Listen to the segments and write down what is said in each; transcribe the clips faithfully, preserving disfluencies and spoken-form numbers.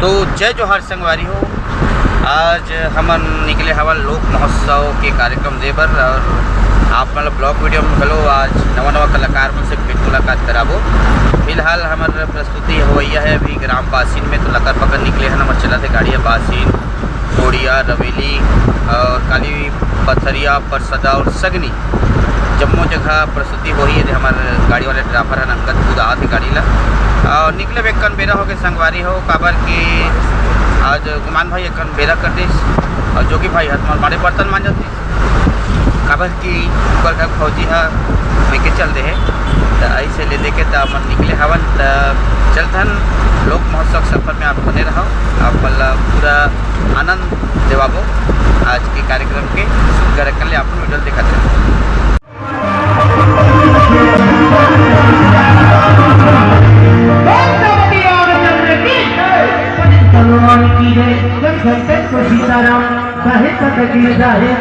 तो जय जोहार संगवारी हो, आज हमन निकले हवन लोक महोत्सव के कार्यक्रम दे बर और आप मन ल vlog video में घलो आज नवा नवा कलाकार मन से भेंट मुलाकात कराबो। फिलहाल हमर प्रस्तुति होवइया है अभी ग्राम बासिन में, तो लकर पकर निकले हन, हमर चलत हे गाड़ी है बासिन, कोड़िया, रवेली और काली पथरिया, परसदा और सगनी जम्मो जगह प्रस्तुति होही। यदि हमर गाड़ी वाले driver हन अंगद खुद आत हे गाड़ी ला और निकले बेकन बेरा होके संगवारी हो, काबर कि आज गुमान भाई एकन बेरा कर दिस और जोगी भाई ह तुम्हार मारे बर्तन मांजत दिस, काबर कि ऊपर घर फौजी ह लेके चल दे हे। त ऐसे ले देके त अपन निकले हवन। त चलथन लोक महोत्सव सफर में आप बने रहो, आप मन ला पूरा आनंद देवाबो आज के कार्यक्रम के। सुंदर कर ले अपन video देखत रहो। भगवान की जय, जब संकट को सीताराम, कहे सत की जाहे,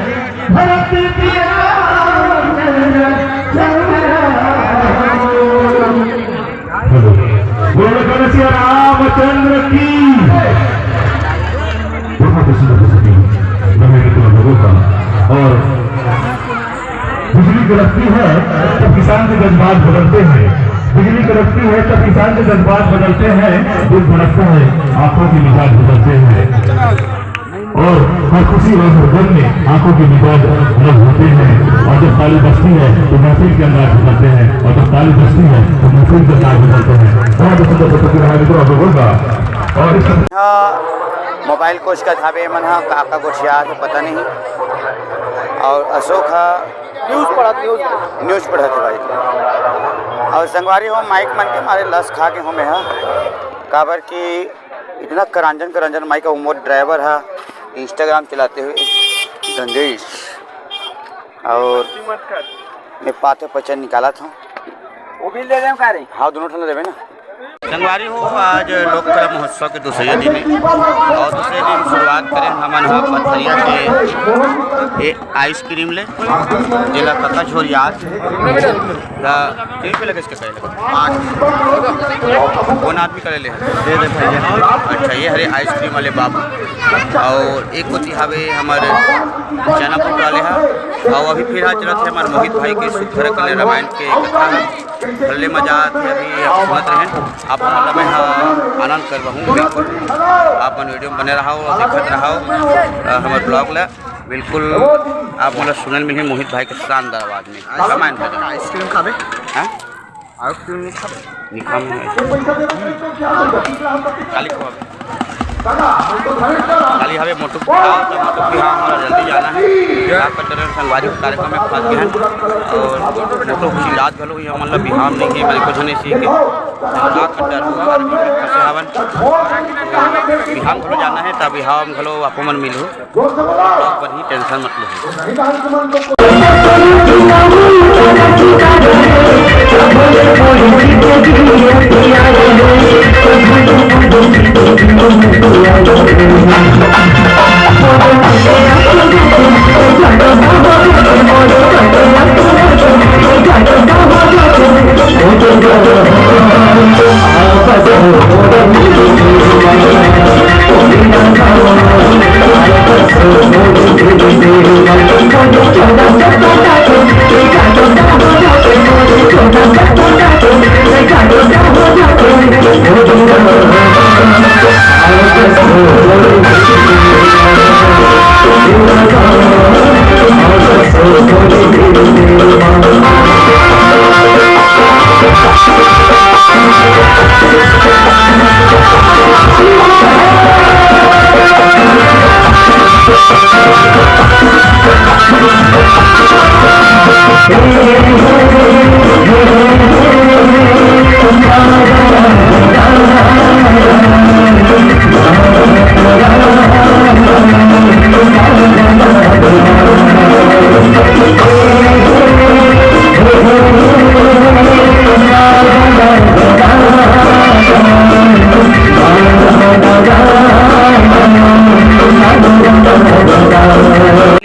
भरत प्रिय रामचंद्र। हेलो, बोलो कौन सिया रामचंद्र की। बहुत ही सुंदर प्रस्तुति रमेश मित्र लोगों का। और बिजली कड़कती है तब किसान के जज्बात बदलते हैं, बिजली कड़कती है तब किसान के जज्बात बदलते हैं, दिल धड़कता है आंखों के मिजाज बदलते हैं। और हर खुशी और हर गम में आंखों के मिजाज अलग होते हैं। और जब ताली बजती है तो महफिल के अंदाज बदलते हैं, और जब ताली बजती है तो महफिल के अंदाज बदलते हैं। बहुत सुंदर प्रस्तुति रहा मित्रों आप लोगों का। और इस हाँ, मोबाइल कोच का धाबे मन हा का का गोठियात हे पता नहीं। और अशोक हा न्यूज़ पढ़त, न्यूज़। न्यूज़ पढ़त हे भाई। और संगवारी हो, माइक मन के मारे लस खा के हो मैं हा, काबर कि इतना करंजन करंजन माइक। वो मोर driver हा Instagram चलाते हुए गंगेश, और मैं पाथे पचन निकालत हूँ। वो भी ले लें का रे? हाँ, दोनों ठन देवे ना। संगवारी हो, आज लोक कला महोत्सव के दूसरे दिन है और दूसरे दिन शुरुआत करें हमन ह पथरिया के ए आइसक्रीम ले, जेला कका झोर याद। त के रुपये लगे इसके कहे लगे? आठ। कौन आदमी करे ले? दे दे भैया। अच्छा, ये हरे आइसक्रीम वाले बाबू। और एक कोती हवे हमर चनापुर वाले हा। और अभी फिर हाल चलत है हमारे मोहित भाई के सुखर कन्या रामायण के कथा है। भले मजा आत है, अभी आप सुनत रहें। आप मन ला मैं हा आनंद करवाहूँ बिल्कुल। आप मन video में बने रहो और देखत रहो, अ, हमर vlog ला। बिल्कुल आप मन ला सुनल मिलही मोहित भाई के शानदार आवाज में। रामायण भजन। आइसक्रीम खाबे? हाँ? आइसक्रीम नहीं खाबे? नहीं खाबे। काली खवाबे। काली हवे मोटू के बिहाव, तो मोटू के बिहाव हमारा जल्दी जाना है। का करते रहे संगवारी के कार्यक्रम में फंस गए हैं। और मोटू की रात घलो हुई, हमन ला बिहाव नहीं है, मैंने कुछ नहीं सीखे। का करते रहे फंसे हवन। बिहाव घलो जाना है, तब बिहाव में घलो आपो मन मिलहू। बहुत ही टेंशन मत लो।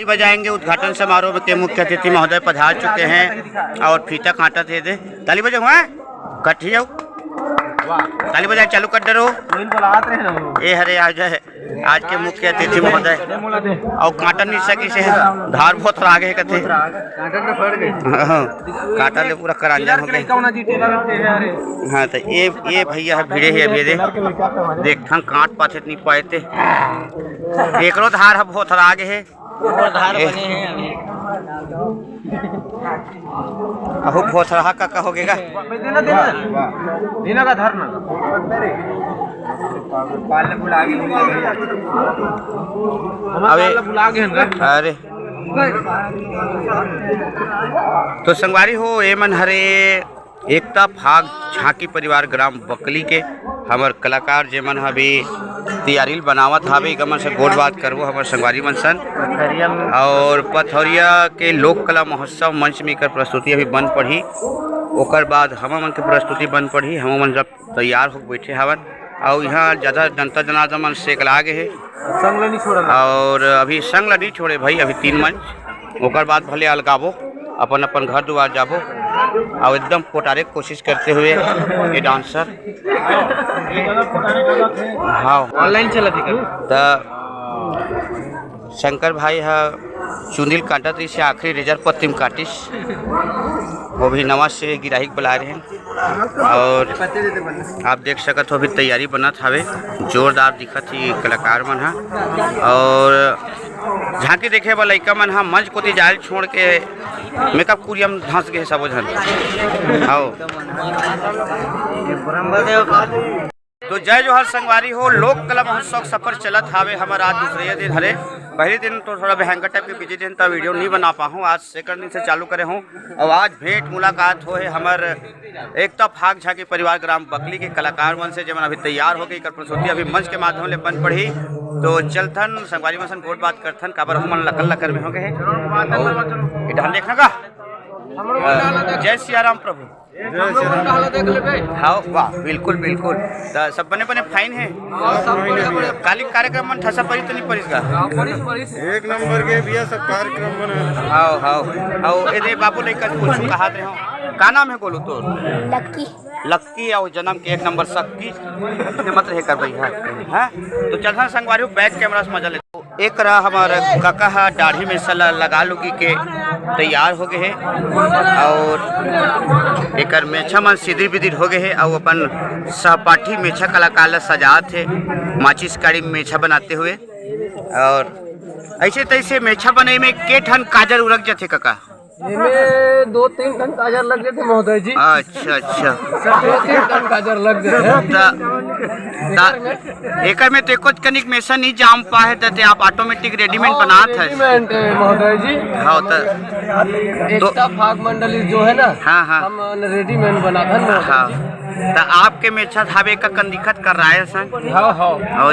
बजाएंगे। उद्घाटन समारोह के मुख्य अतिथि महोदय पधार चुके हैं और फीता काटत हे दे। ताली बजाओ, हाँ? कट्ठी जाओ। ताली बजाए चालू कर डरो। ये हरे आज है, आज के मुख्य अतिथि महोदय। अउ कांटा नइ सकिस हे, धार भोथरा गे हे कथे। कांटा ले पूरा करांजन हो गे। हाँ, त ये, ये भैया ह भिड़े हे अभी, दे। देखथन कांट पाथे त नइ पाए ते। एकरो धार ह भोथरा गे हे। अहू भोथरहा का, का हो गे गा? देना, देना। देना का धरना। अबे, अरे। तो संगवारी हो, ये मन हरे एकता फाग झांकी परिवार ग्राम बकली के हमर कलाकार, जेमन ह अभी तियारी ल बनावत हावे, एकर मन से गोठ बात करबो हमर संगवारी मन सन। अउ पथौरिया के लोक कला महोत्सव मंच में एकर प्रस्तुति अभी बन पड़ही, ओकर बाद हमन मन के प्रस्तुति बन पड़ही। हमन मन जब तैयार होके बैठे हावन, अउ इहाँ ज्यादा जनता जनार्दन मन सेकला गे हे। संग ल नइ छोड़न। अउ अभी संग ल नइ छोड़े भाई, अभी तीन मंच, ओकर बाद भले अलगाबो, अपन अपन घर दुआर जाबो, अउ एकदम पोटारे के कोशिश करते हुए ये डांसर। हाँ। Online चलत हे का? त शंकर भाई ह चुंदी ल काटत रहिस हे, आखिरी रेजर पत्ती म काटिस, वो भी नवा से गिराही के बलाए रहे। अउ आप देख सकत हो, अभी तैयारी बनत हावे, जोरदार दिखत हे कलाकार मन ह। अउ झांकी देखे बर लइका मन ह मंच कोती जाए ल छोड़ के मेकअप कुरिया म धंस गे हे सबो झन। हव। तो जय जोहार संगवारी हो, लोक कला महोत्सव के सफर चलत हावे हमर आज दूसरे दिन हरे। पहले दिन तो थोड़ा भयंकर टाइप के बिजी दिन, त वीडियो नइ बना पाहूँ। आज सेकंड दिन से चालू करे हूँ। अउ आज भेंट मुलाकात होहे हमर एकता फाग झांकी परिवार ग्राम बकली के कलाकार मन से, जेमन अभी तैयार होके एकर प्रस्तुति अभी मंच के माध्यम ले बन पड़ही। तो चलथन संगवारी मन सन गोठ बात करथन, काबर हमन लकर लकर में हो गे हे। अउ ए डाहन देखना का। अ, जय सिया राम प्रभु। हाँ, वाह, बिल्कुल, बिल्कुल। त सब बने बने फाइन हे। काली कार्यक्रम मन ठसा परिस त नइ परिस गा? एक नंबर के भैया सब कार्यक्रम बने। हाँ, हाँ। अउ ए दे बाबू लइका कुछ कहात रहे हो। का नाम हे गोलू तोर? लक्की। लक्की, अउ जनम के एक नंबर सक्की। अइसने मत रहे कर भैया। हाँ? तो चलथन संगवारी हो, back camera से मजा ले। एकरा हमर कका ह दाढ़ी मेछा ल लगा लुगी के तैयार हो गे हे अउ एकर मेछा मन सिदिर बिदिर हो गे हे अउ अपन सहपाठी मेछा कलाकार ल सजात हे, माचिस काड़ी मेछा बनाते हुए। अउ अइसे तइसे मेछा बने में के ठन काजर उरक जथे कका? एमे दो तीन टन काजर लग जाथे महोदय जी। अच्छा, अच्छा। दो तीन टन काजर लग जाथे। त, त, एकर में तो एको कनिक मेछा नइ जाम पाए, त ते आप automatic readymade बनात हस। Readymade, महोदय जी। हाँ, त, तो एकता फाग मंडली जो है ना, हाँ, हाँ। हम readymade बनाथन, महोदय हाँ। जी। त आपके मेछा धाबे का कन दिखत कर रहा है सन। हाँ, हाँ। अउ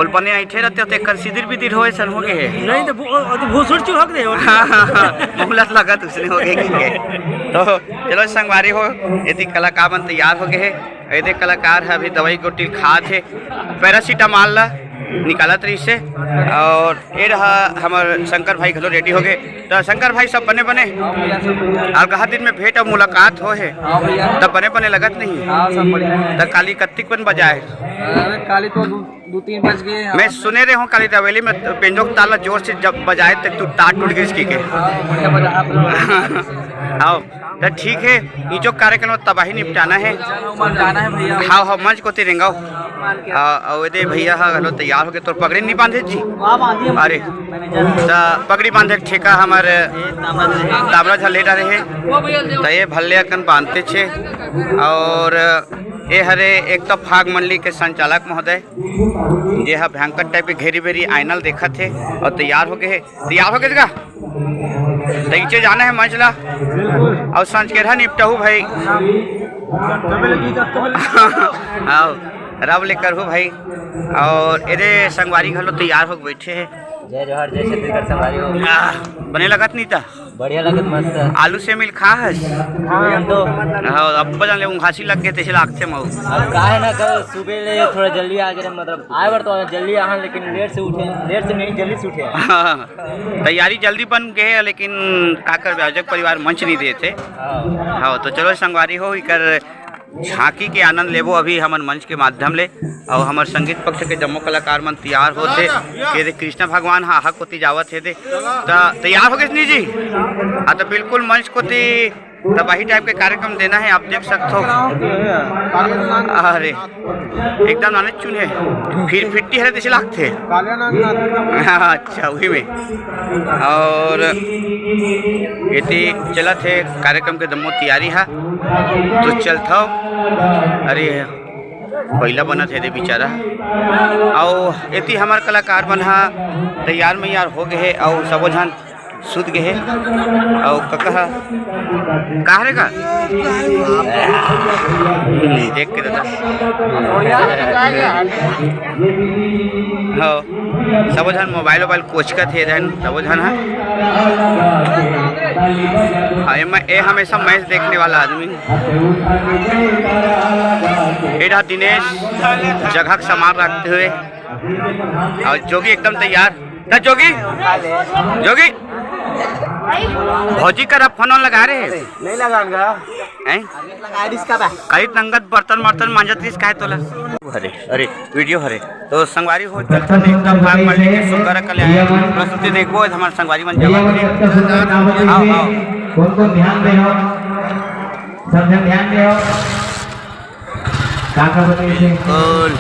ओल बने ऐठे रहते हो, तो एकर सिदिर बिदिर होए सन हो गे हे। नहीं, तो भू-, तो भूसुड़ चुहक दे हो। हाँ, हाँ, हाँ। मुहलत लगत उसने हो गे कि के। तो चलो संगवारी हो, एती कलाकार मन तैयार हो गे हे। एदे कलाकार ह अभी दवाई गोटी खात हे, paracetamol ला निकालत रहिस हे। अउ ए रहा हमर शंकर भाई घलो ready हो गे। त शंकर भाई, सब बने बने? अलगहा दिन में भेंट अउ मुलाकात हो हे, हाँ भैया। त बने बने लगत नहीं? हाँ, सब बढ़िया है। त काली कत्तिक बन बजाए? अरे, काली तो दू, दू तीन बज गे हे। मैं सुने रहे हूँ, काली हवेली में बेंजो के ताल ला जोर से जब बजाए, त तू तार टूट गिस की के। हाँ, बढ़िया बजा आप लोग। हाँ, त ठीक हे, इजो कार्यक्रम तबाही निपटाना हे। जाना है भैया। हाँ, हाँ, मंच कोती रेंगव। आ, अउ एदे भैया ह घलो तैयार हो गे, तोर पगड़ी नइ बांधे जी? अरे, त पगड़ी बांधे के ठेका हमर तामरा झन ले डारे हे, त ये भल्ले अकन बांधते छे। अउ ए हरे एकता फाग मंडली के संचालक महोदय, जे ह भयंकर टाइप के घेरी बेरी आईना ल देखत हे अउ तैयार हो गे हे। तैयार हो गे का? त इचे जाना हे मंच ला। अउ संचकेरहा निपटहू भाई। हाँ, रब ले करहू भाई। अउ एदे संगवारी घलो तैयार हो बैठे हे। जय जोहार, जय छत्तीसगढ़ संगवारी हो। आह, बने लगत नहीं त? बढ़िया लगत, मस्त। आलू से मिल खा हस? हाँ, तो। हाँ, अब बजा ले उंघासी लग गे, तइसे लागथे मऊ। अब का है ना, कल सुबह ले थोड़ा जल्दी आ गे, मतलब, आए बर तो जल्दी आहन, लेकिन लेट से उठे, लेट से नहीं, जल्दी से उठे। हाँ, तैयारी जल्दी बन गे हे, लेकिन का करबे, अजग परिवार मंच नहीं देथे। हाँ। हाँ, तो चलो संगवारी हो, इकर झांकी के आनंद लेबो अभी हमन मंच के माध्यम ले। अउ हमर संगीत पक्ष के जम्मो कलाकार मन तैयार होत हे। के दे कृष्णा भगवान ह आहा कोती जावत हे दे। त तैयार हो गेस नी जी? हाँ, त बिल्कुल मंच कोती तबाही टाइप के कार्यक्रम देना हे, आप देख सकत हो। अरे, एकदम नाने चुन हे, फिर फिट्टी हरे तइसे लागथे। अच्छा, उही में। अउ एती चलत हे कार्यक्रम के दम्मो तैयारी हा, तो चलत हव। अरे, पहिला बनत हे दे बेचारा। अउ एती हमर कलाकार मन हा तैयार मैयार हो गे हे, अउ सबो झन सुत गे हे। अउ कका ह, का हरे का? देख के दादा। हो, सबो झन मोबाइल वोबाइल कोचकत हे रहन, सबो झन ह। हाँ, ये मैं, ये हमेशा मैच देखने वाला आदमी। ये रहा दिनेश, जगह के सामान रखते हुए। अउ जोगी एकदम तैयार। त जोगी, जोगी, भौजी करा फोन वोन लगा रहे? नहीं लगान गा। हैं? लगा रिस का बा। कई नंगत बर्तन वर्तन मांजत रिस काहे तोला? हरे, अरे, वीडियो हरे। तो संगवारी हो, चलथन एकदम भाग मंडली के सुग्घर कल्याण प्रस्तुति देखबो, हमर संगवारी मन जावत हे। आओ, आओ। कौन कौन ध्यान दे हो? सब जन ध्यान दे हो। का का बताइए? बिल्कुल।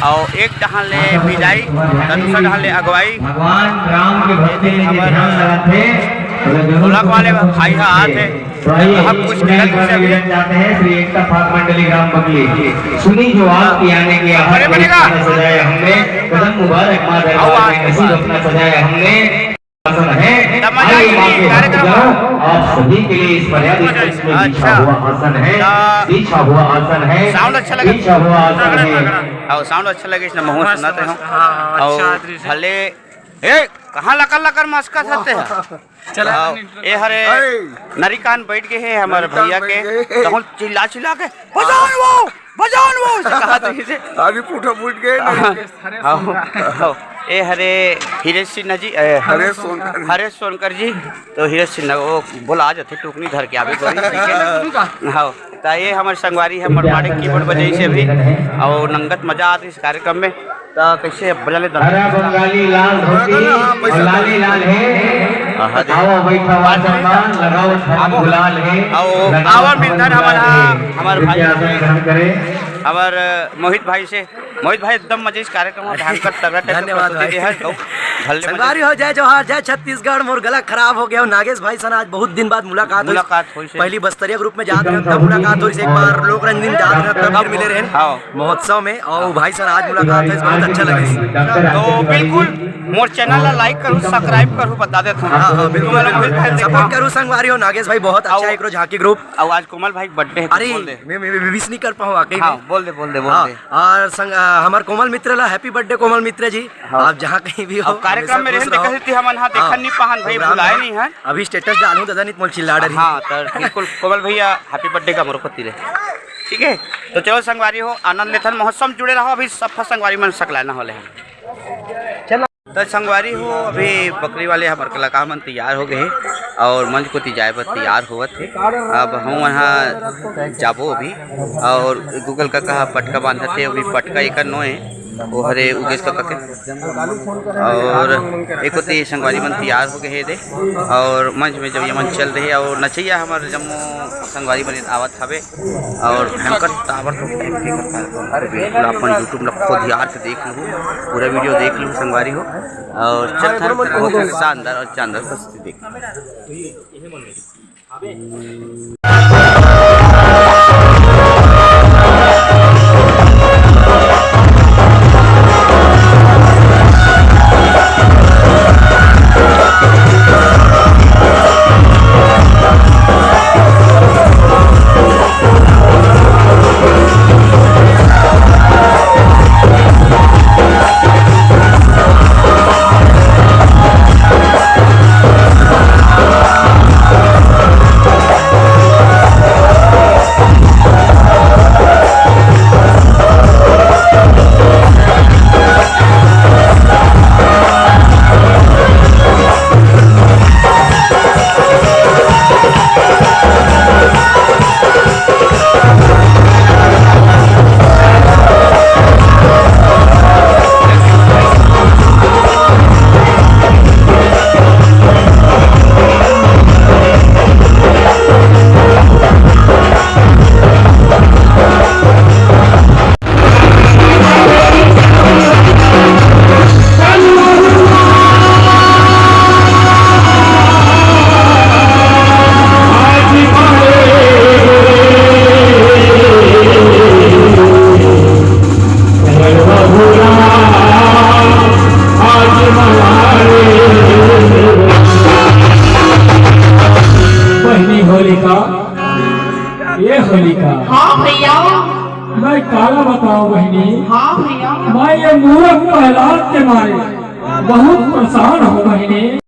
अउ एक डहान ले बिदाई, त दूसरा डहान ले अगुवाई। भगवान राम के भक्ति में जे हमर ध्यान लगाथे, ओला जरूर ढोलक वाले भाई ह आत हे। तो आइए, कहाँ कुछ उन्हें गलत से अभी जाते हैं श्री एकता फाग मंडली ग्राम बगली। सुनी जो आपकी आने की अरे बनेगा। सजाया हमने, कदम मुबारक माँ दरबार में, नसीब अपना सजाया हमने। आसन है। आइए, माँ के भक्त जनों, आप सभी के लिए इस मर्यादित मंच में बिछा हुआ आसन है, बिछा हुआ आसन है, साउंड अच्छा लगे। बिछा हुआ आसन है। अउ साउंड अच्छा लगे, इसने महूँ सुनत हूँ। हाँ, अच्छा दृश्य। भले, ए, कहाँ लकर लकर मस्का थते ह? चला, ए हरे, नरिकान बैठ गे हे हमर भैया के, तहूँ चिल्ला चिल्ला के, "बजाओ वो, बजाओ वो," से कहा थे इसे। अभी पुठा फूट गए ना। हाँ, हाँ। ए हरे हिरेश सिन्हा जी, ए, हरेश सोनकर। हरेश सोनकर जी, तो हिरेश सिन्हा वो बोला आ जाते टुकनी धर के आवे गोरी, ठीक है? हाँ, तो ये हमर संगवारी है, हमर माड़े कीबोर्ड बजाई से अभी, अउ नंगत मजा आत इस कार्यक्रम में। त कइसे बजा ले दन? हरा बंगाली लाल धोती अउ लाली लाल हे। आहा, दे। आवा बैठा वाचन मान, लगाओ धन आवा। गुलाल हे। आओ, लगाओ आवा धन मिलता गुलाल हमारा, हे। हमारे भाई। विद्यासन ग्रहण करें। हमार मोहित भाई से, मोहित भाई एकदम मजे इस कार्यक्रम में भयंकर तगड़ा type के धन्यवाद प्रस्तुति भाई। दे है। तो भले मजे। संगवारी हो, जय जोहार, जय छत्तीसगढ़। मोर गला खराब हो गया हो। नागेश भाई सन आज बहुत दिन बाद मुलाकात हुई। मुलाकात हुई से। पहली बस्तरिया group में जात रहे, तब मुलाकात हुई से, एक बार लोक रंजन जात रहे, तब फिर मिले रहे। हाँ। महोत्सव में, अउ भाई सन आज मुलाकात है, बहुत अच्छा लगे। तो बिल्कुल मोर channel ला like करू, subscribe करू, बता देत हूँ। हाँ, हाँ, बिल्कुल। तुम लोग भी support करू संगवारी हो। नागेश भाई बहुत अच्छा अउ एकरो झांकी group। अउ आज कोमल भाई के birthday है, तो अरे, बोल दे। मैं, मैं, मैं wish नहीं कर पाऊँ वाकई में। हाँ, बोल दे, बोल दे, बोल हाँ, दे। और संग-, अ, हमार कोमल मित्र ला happy birthday कोमल मित्र जी। हाँ। आप जहाँ कहीं भी हो, अब कार्यक्रम में हमेशा खुश रहन रहो। देखा थी हमन, हाँ, देखन हाँ, नहीं पाहन भाई, program बुलाए है। नहीं है। अभी status डालूं दादा, नहीं मोल चिल्ला डरी। हाँ, तो बिल्कुल कोमल भैया happy birthday का मोर कोती ले। ठीक है, तो चलो संगवारी हो, आनंद लेथन, महोत्सव में जुड़े रहो। अभी सफा संगवारी मन सकलाना होले हैं। चलो। तो संगवारी हो, अभी बकरी वाले हमर कलाकार मन तैयार हो गए हैं अउ मंच कोती जाए बर तैयार होवत है। अब हम वहाँ जाबो अभी अउ Google का कहा पटका बांधत है, अभी पटका एकर नोए। ओ हरे उगेश कका के। अउ एक होती संगवारी मन तैयार हो गए हे दे, अउ मंच में जब ये मन चल रहे हे, अउ नचैया हमर जम्मो संगवारी मन आवत हवे, अउ भयंकर ताबड़तोड़ टाइप के करता है। बिल्कुल अपन YouTube ला खोदियार के देख लू, पूरा video देख लू संगवारी हो, अउ चल थन बहुत शानदार अउ शानदार प्रस्तुति देख। बहिनी, हाँ भैया। मैं ये मूर्ख प्रहलाद के मारे बहुत परेशान हूँ बहिनी।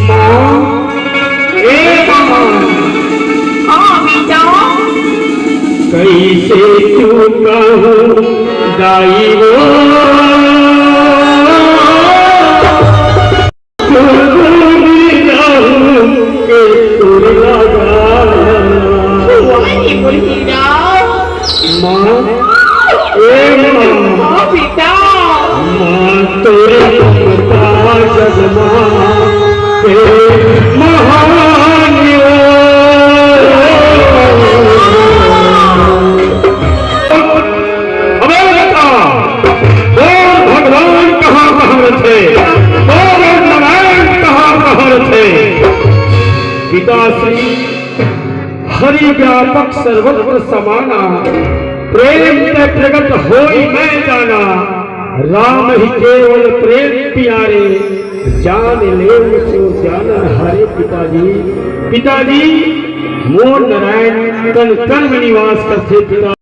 माँ, ए माँ। हाँ बेटा। कैसे चुकाहूँ दाई वो, तू दूर रहूँ के तोर लगा। वाह रे बुढ़िया। माँ, ए माँ। हाँ बेटा। माँ तोरे ममता जगमा के महान। अबे बेटा, तोर भगवान कहाँ कहाँ रथे, तोर नारायण कहाँ कहाँ रथे? पिताश्री, हरि व्यापक सर्वत्र समाना, प्रेम ते प्रगट होई मैं जाना। राम ही केवल प्रेम प्यारे, जान लेव सो जानन हारे। पिताजी, पिताजी, मोर नारायण कन कन में निवास करथे पिता।